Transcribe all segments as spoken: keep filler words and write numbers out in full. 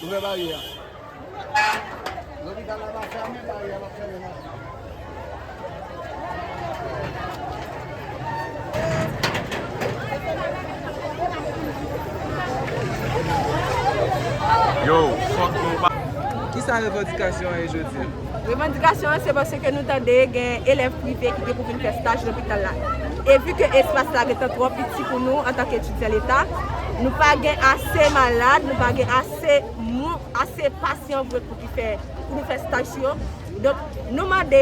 Ouvè baryè a. Lopital la pa fèmen, baryè a pa fèmen la. Yo, fòk nou pa. Kisa revandikasyon an ye jodi a? Revandikasyon an se paske nou tande gen elèv prive ki gen pou vin fè staj lopital la. E vi ke espas la gentan twò piti pou nou antanke etidyan leta, nou pa gen ase malad, nou pa gen ase moun, ase pasyan vre pou ki fè, pou nou fè staj sou yo. Donk, nou mande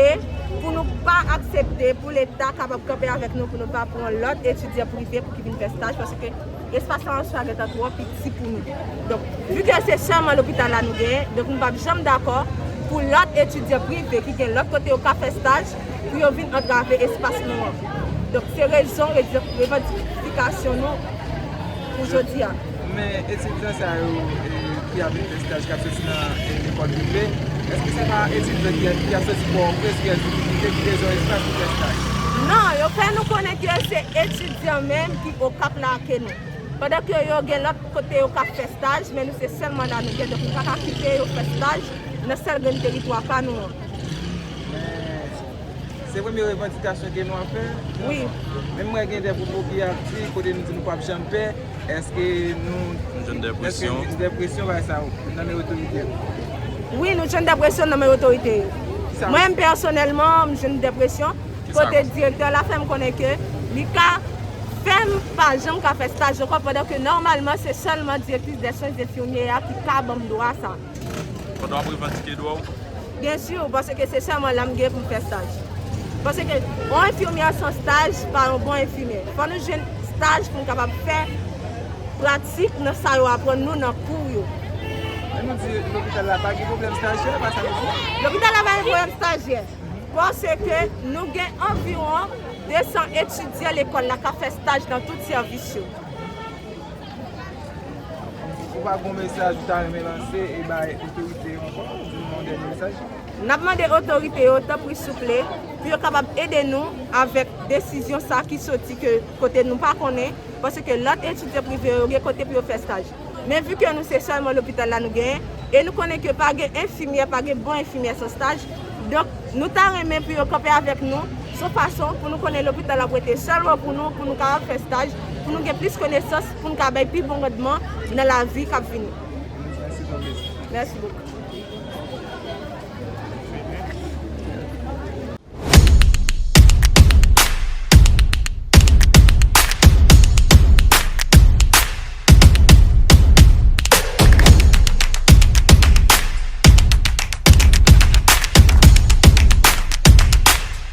pou nou pa aksepte pou leta kapab kanpe avèk nou, pou nou pa pran lòt etidyan prive pou ki vin fè staj, paske espas la an swa gentan twò piti pou nou. Donk, vi ke se sèlman lopital la nou genyen, donk nou p ap janm dakò pou lòt etidyan prive ki gen lòt kote yo ka fè staj, pou yo vin antrave espas nou an. Donk, se rezon, revandifikasyon nou pou jodi a. Men etidyan sa yo, e, ki ap vin fè staj k ap soti nan, e, lekòl prive, èske se pa etidyan ki, ki ap soti Pòtoprens, ki gen difikilte, ki bezwen espas pou fè staj? Non, yo fè nou konnen ke se etidyan menm ki Okap la ke nou. Pandan ke yo gen lòt kote yo ka fè staj, men nou se sèlman la nou gen, donk nou pa ka kite yo fè staj nan sèl grenn teritwa pa nou an. Men se premye revandikasyon ke nou ap fè. Wi. Men mwen gen de pwopo ki ap di, kote nou di nou p ap janm pè, èske nou, nou jwenn de presyon? Èske nou jwenn de presyon, bagay sa yo, nan men otorite yo? Wi, nou jwenn de presyon nan men otorite yo. Mwen menm pèsonèlman, m jwenn de presyon, kote direktè la fè m konnen ke li ka fè m pa janm ka fè staj ankò, pandan ke nòmalman se sèlman direktris de swen enfimyè a ki ka ban m dwa sa. Pandan w ap revandike dwa w? Byen si, paske se sèlman la m gen pou m fè staj. Paske yon enfimyè san staj pa yon bon enfimyè. Fò nou jwenn staj pou n kapab fè pratik nan sa yo aprann nou nan kou yo. Men nou di lopital la pa gen pwoblèm stajyè, pa sa nou di? Lopital la pa gen pwoblèm stajyè. Paske nou gen anviwon de san etidyan lekòl la k ap fè staj nan tout sèvis yo. Ou pa gen yon mesaj ou ta renmen lanse e bay otorite yo ankò? Ou di nou yon dènye mesaj? N ap mande otorite yo, tanpri souple, pou yo kapab ede nou avèk desizyon sa ki soti ke kote nou pa konnen, paske lòt etidyan prive yo gen kote pou yo fè staj. Men vi ke nou se sèlman lopital la nou genyen, e nou konnen ke pa gen enfimyè, pa gen bon enfimyè san staj, donk nou ta renmen pou yo kanpe avèk nou, se yon fason pou nou konnen lopital la ap rete sèlman pou nou, pou nou kapab fè staj, pou nou gen plis konesans, pou nou ka bay pi bon randman nan lavi k ap vini. Mèsi bokou.